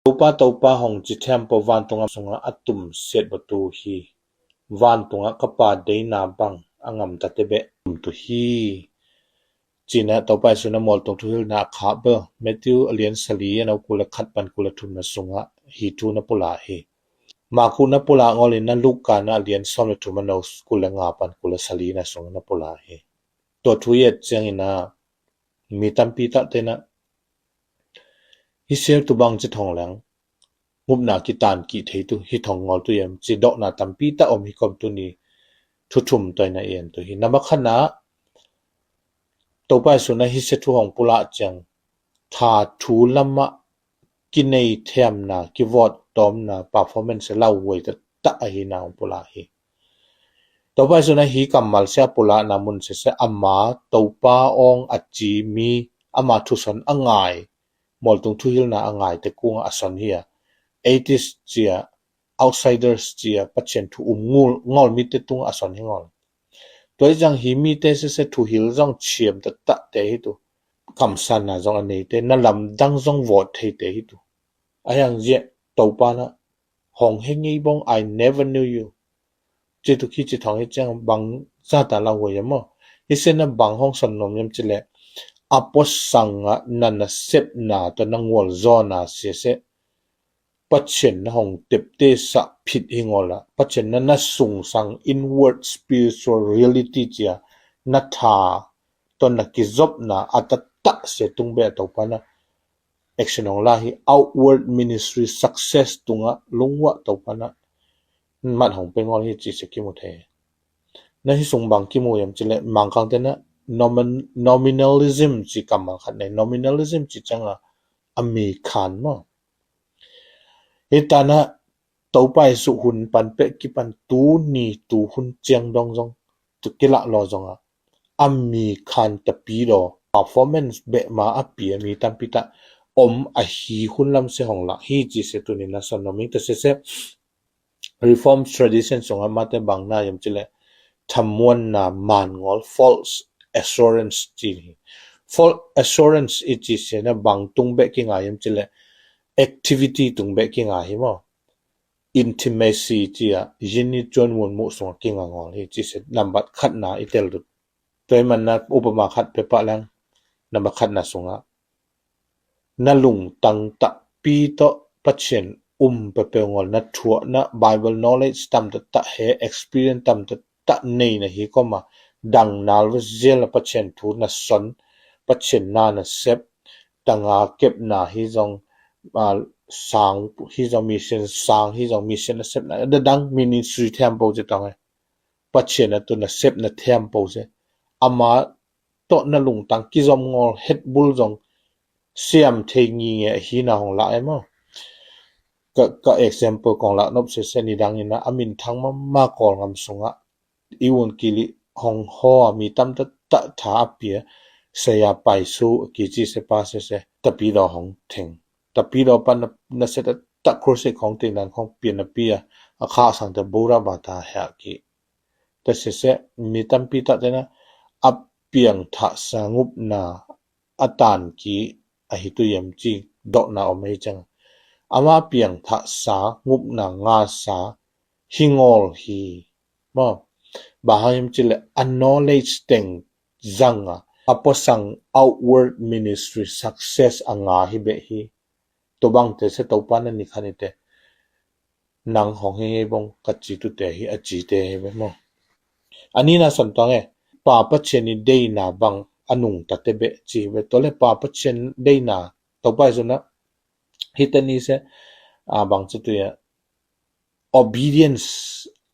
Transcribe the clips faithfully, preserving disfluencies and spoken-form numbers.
Toupa, Toupa hong chi thempo vantung a sunga a tum siat batu hi. Vantung a ka Pa deina bang a ngam tate beh tum tu hi. China Toupa Jesu na mualtung thuhilhna a kha bel Matthew a lian sali a neu kul a khat pan kul a thumna sunga hi thu na pulak hi. Maku na pulak ngol in na Luka na a lian sawm le thum a neu kul a nga pan kul a sali na sunga na pulak hi. Tua thu i et chiangin a mi tampi tak tena hi sel tu bang chi thong leng ngupna kitan ki thei tu hi thong ngol tu yem chi dohna tampi tak om hi kom tuni thu thum toina en tu hi. Nama khana Toupa Jesu na hi se thu hong pulak chiang tha thu lama kinei themna, kivot tomna, performance lau huai ta ta ahi na hong pulak hi. Toupa Jesu na hi kammal sia pulakna mun sese ama Toupa ong a chi mi ama thuson a ngai, mualtung thuhilhna a ngai te kung a son hi a. Atheist chia, outsiders chia, Pathian thu um ngul, ngol mi te tung a son hi ngol. Tua i zang hi mi te sese thuhilh zong chiam ta ta te hi tu. Kamsanna zong a nei te, na lamdang zong vot thei te hi tu. A hiang zia Toupa na hong he ngei bong, "I never knew you." Chi tu khi chi thong hi chiang bang za ta la huai yam o. Hi se na bang hong son nom yam chi le. A posang a na nasepna to na ngol zona se se. Pathian na hong tepte sa phit hi ngol a. Pathian na na sung sang inward spiritual reality chia na tha to na kizopna a ta ta se tung be Toupa na action hong la hi outward ministry success tunga lungwa Toupa na mat hong pe ngol hi chi se kimu thei. Na hi sung bang kimu yam chi le mangkang te na nomin-, nominalism chi kammal khat nei. Nominalism chi chang a, a mi khan mo. Hi ta na Toupa Jesu hun pan pe kipan tuni tu hun chiang dong zong tu kila lo zong a. A mi khan tapi do performance be ma a pi a mi tampi tak om a hi hun lam se hong la hi chi se tuni na son nom ing ta se se. Reformed tradition sunga mate bang na yam chi le thamuanna man ngol false assurance chi hi. False assurance i chi se na bang tung be ki ngai yam chi le activity tung be ki ngai hi mo. Intimacy chia, yin ni chuan mun mu sunga ki nga ngol hi chi se nambat khat na i tel dut. Tua i man na upama khat pe pa lang, nambat khat na sunga. Na lungtang takpi to Pathian um pe pe ngol na thuah na Bible knowledge tam ta ta he experience tam ta ta nei na hi koma dang nal va zel na Pathian thu na son, Pathian na na sep, tanga kepna hi zong, ah, sang hi zong mission, sang hi zong mission na sepna, da dang ministry thiam po che tong e. Pathian a tu na sepna thiam po che. Ama to na lungtang kizom ngol het bul zong siam thei ngi nge hi na hong la e mo. Ka, ka example kong la nop se se ni dang ina a min thang ma ma kol ngam sunga i un kili hong ho a mi tam ta ta tha a pia saya pai su ki chi se pa se se tapi do hong theng. Tapi do pan na, na se ta ta crusade khong ting dan khong pia na pia a kha sang ta bura ba ta hea ki. Ta se se mi tampi tak tena a piang tha sa ngupna a tan ki a hi tu yam chi dohna om hi chang. Ama piang tha sa ngupna nga sa hi ngol hi. Mo, ba ha yam chi le a knowledge teng zang a, a posang outward ministry success a nga hi be hi. To bang te se Toupa na ni khan i te. Nang hong hi bong ka chi tu te hi a chi te hi be mo. Ani na son tong e, Pa Pathian i deina bang a nung ta te be chi be. To le Pa Pathian deina, Toupa Jesu na hi te ni se, a bang chi tu ya, obedience,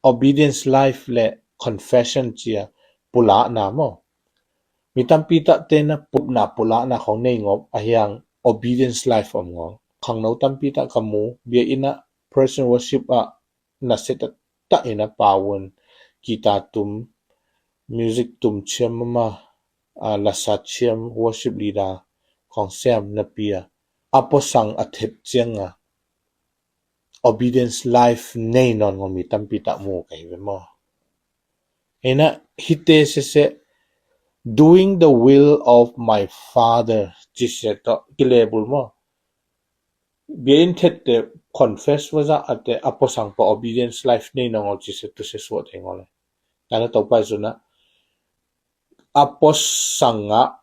obedience life le confession chia pulakna mo. Mi tampi tak tena pupna pulakna khong nei ngop a hiang obedience life om ngol. Khangno tampi tak ka mu, bia ina praise and worship a na se ta ta ina pa un, guitar tum, music tum chiam ma, a, lasa chiam, worship leader khong siam na pia. A posang a thet chiang a obedience life nei non ngol mi tampi tak mu ka hi ve mo. Ina hi te se se doing the will of my Father chi se to ki le bul mo. Biain thette confess va zah a te a pasang pa obedience life nei nawngo chi se tu se suah thei ngol e. Tana Toupa Jesu na a pasang a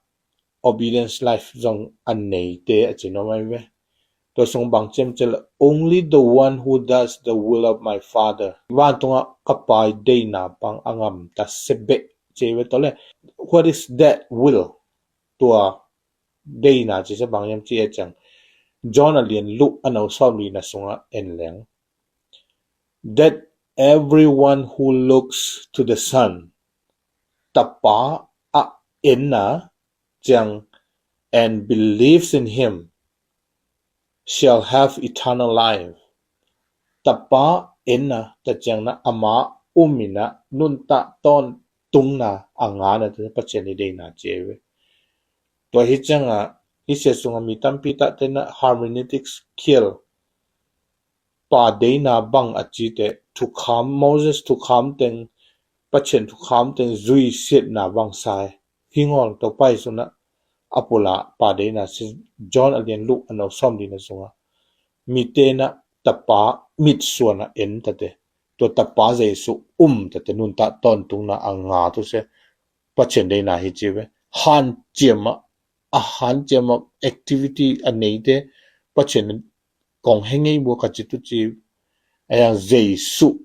obedience life zong a neite a chi nuam ahi ve. Tua sung bang chiam chel, "Only the one who does the will of my Father." Vantunga ka Pai deihna bang a ngam ta se beh chi ve tole. What is that will? Tua deihna chi se bang hiam chi e chang. John a lian luk a nau sawmli na sunga en leng. "That everyone who looks to the Son," Tapa a enna chiang, "and believes in him shall have eternal life." Tapa enna ta chiang na ama um in a nuntak tawntungna a ngana te Pathian i deihna chi ve. Tua hi chiang a, hi se sunga mi tampi ta te na hermeneutics khial pa deihna bang a chi te, thukham, Moses thukham teng, Pathian thukham teng zui siatna bang sai. Hi ngol Toupa Jesu na a pula pa deihna si John a lian luk a nau sawmli na sunga. Mite na Tapa mitsuan a en ta te. Tua Tapa Jesu um ta te nuntak tawntungna a nga tu se. Pathian deihna hi chi ve. Hanciam a, a hanciam a activity a neite Pathian kong hengei bua ka chi tu chi. A yang Jesu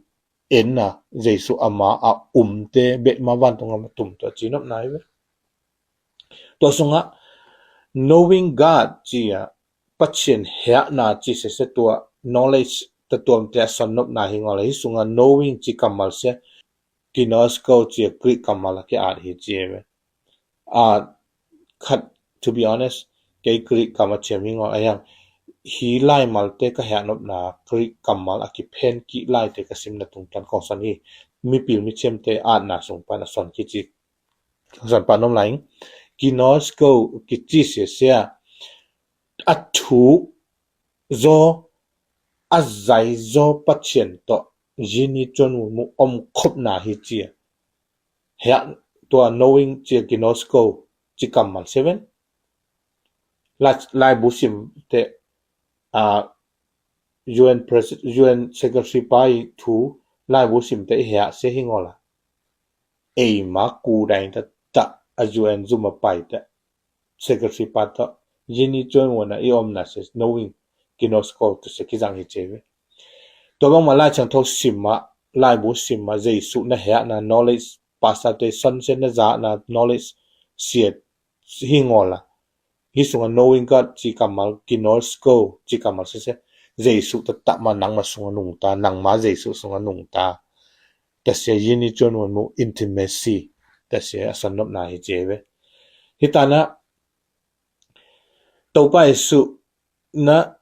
enna, Jesu ama a umte beh ma vantung ama tum tua chi nop nai ve. Tua sunga knowing God chi a Pathian heakna chi se se tua knowledge ta tuam te a son nop na hi ngol a hi sunga knowing chi kammal se ginosko chi a Greek kammal a ki at hi chi ve. A khat, to be honest, kei Greek kam a chiam hi ngol a yang hi lai malte ka heak nop na Greek kammal a ki phen ki lai te ka sim na tung tan kong son hi mipil mi chiam te at na sung pan a son ki chi kong son pan nom lai. Ginosko ki chi se se a a thu zo a zai zo Pathian to zini chon mu om khop na hi chi a. Hea tua knowing chi a ginosko chi kammal se ve. Lai, laibu sim te a U N president, U N secretary pa i thu laibu sim te i hea se hi ngol a. Ei ma ku dai ta ta a U N zum a pai ta. Secretary pa to zini chon mu na i om na se knowing ginosko tu se ki zang hi chi ve. Tua bang ma lai chang tho sim a, laibu sim a Jesu na heak na knowledge pastor te son se na za na knowledge siat hi ngol a. Hi sunga knowing God chi kammal ginosko chi kammal se se Jesu ta ta ma nang ma sunga nung ta, nang ma Jesu sunga nung ta. Ta se zini chon mu intimacy. Ta se a son nop na hi chi ve. Hi tana Toupa Jesu na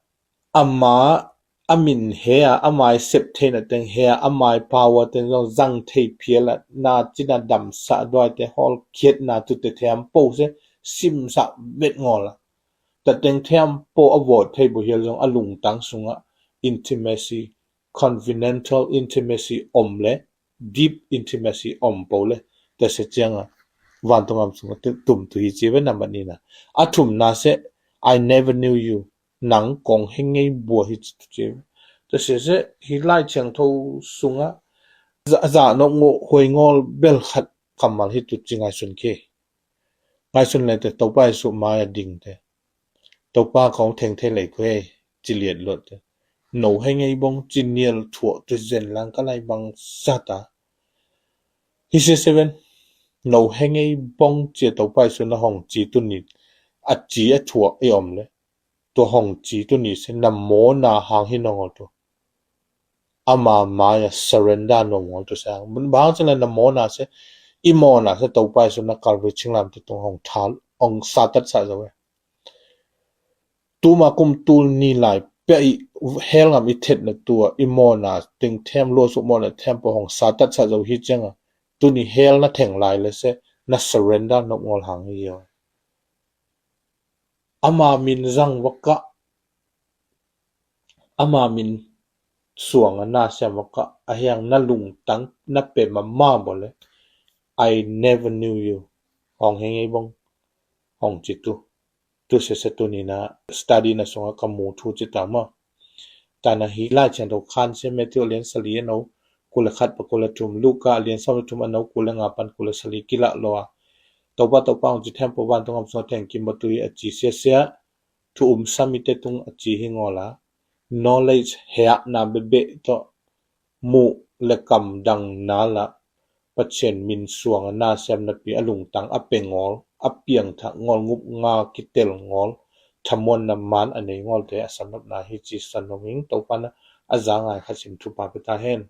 ama a min hea, ama i sep theihna teng hea, ama i power teng zong zang thei phial a, na china damsa duai te hawl khiat na tu te thiam po se sim sa vet ngol a. Ta teng thiam po a vot thei bu hial zong a lungtang sunga intimacy, covenantal intimacy om le, deep intimacy om po le, ta se chiang a vantung am sunga tu, tum tu hi chi ve na ma ni na. A thum na se, "I never knew you." Nang kong hengei bua hi chi tu chi ve. Ta se se hi lai chang tho sunga za, za nop ngo hoi ngol bel khat kammal hi tu chi ngai sun ke. Ngai sun le te Toupa Jesu mai a ding te. Toupa kong theng thei lei kue chi liat luat te. No hengei bong chi nial thuak tu zen lang ka lai bang sa ta. Hi se se ve. No hengei bong chi a Toupa Jesu na hong chi tu ni. A chi a thuak i om le. Tua hong chi tu ni se na mawna hang hi nong ol tu. Ama mai a surrender nong ol tu se. Bang chi le na mawna se. I mawna se Toupa Jesu na Calvary chinglam te tung hong thal, hong satat sa zo ve. Tuma kum tul ni lai pia i hell ngam i thet na tua i mawna ting them lo su mawna them po hong satat sa zo hi chiang a. Tu ni hell na theng lai le se na surrender nop ngol hang hi yo. Ama min zang vaka, ama min suang a na siam vaka, a hiang na lungtang na pe ma ma bo le. "I never knew you." Hong hengei bong, hong chi tu. Tu se se tu ni na study na sunga ka mu thu chi ta ma. Tana hi Laisiangthou khan se Matthew a lian sali a neu kul leh khat apat kul leh thum, Luka a lian sawm leh thum a neu kul leh nga apan kul leh sali kilah lou a. Toupa, Toupa, hong chi thempeuh vantung gam sung a theng kim bang tuh hi a chi siasia, thu um sa mite tung a chi hi ngawl a. Knowledge, heahna bebeh toh, muh leh kam dangna lah Pathian min suang a na sem napi a lungtang a pe ngawl, a piangthak ngawl, ngupnga kitel ngawl, thamuanna man a nei ngawlte a sanopna hi chi sanop ing. Toupa'n a za ngai khat sim thupha pe ta hen.